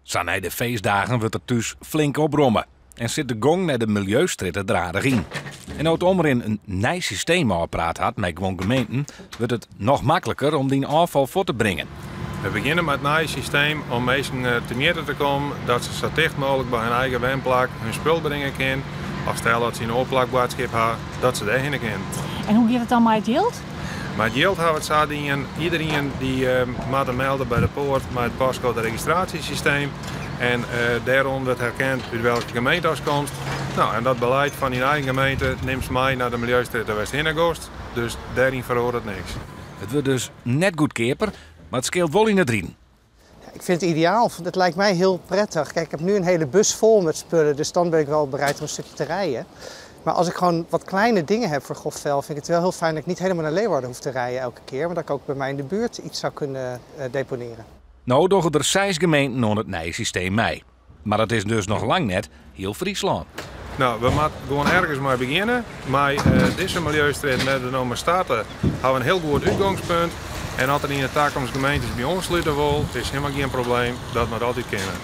Sa nei de feestdagen wurdt der thús flink opromme en sit de gong nei de miljeustrjitte der aardich yn. En no't Omrin in nij systeem ôfpraat hat mei guon gemeenten, wurdt it noch makliker om dyn ôffal fuort te bringen. We begjinne mei it nije systeem om minsken temjitte te kommen dat se sa ticht mooglik by hun eigen wenplak hun spul bringe kin. Of stel dat se yn in oar plak boadskip ha, dat se dêrhinne kin. En hoe giet it dan mei it jild? Mei it jild ha we it sa dien, iderien dy moat him melde by de poart mei it postcode registratiesysteem. En dêrom wurdt herkend út welke gemeente ast komst. No, en dat beleid fan dyn eigen gemeente nimst mei nei de miljeustrjitte wêr'tst hinne goest. Dus dêryn feroaret niks. It wurdt dus net goedkeaper, mar it skeelt wol yn it riden. Ik vind het ideaal. Het lijkt mij heel prettig. Kijk, ik heb nu een hele bus vol met spullen, dus dan ben ik wel bereid om een stukje te rijden. Maar als ik gewoon wat kleine dingen heb voor grof vuil, vind ik het wel heel fijn dat ik niet helemaal naar Leeuwarden hoef te rijden elke keer, maar dat ik ook bij mij in de buurt iets zou kunnen deponeren. No dogge der seis gemeenten oan it nije systeem mei. Mar dat is dus noch lang net hiel Fryslân. No, we moatte gewoan ergens mei begjinne. Mei dizze miljeustrjitte wêr't we no mei starte, ha we in hiel goed útgongspunt. En as der yn de takomst gemeentes by oanslute wol, is helemaal gjin probleem. Dat moat altyd kinne.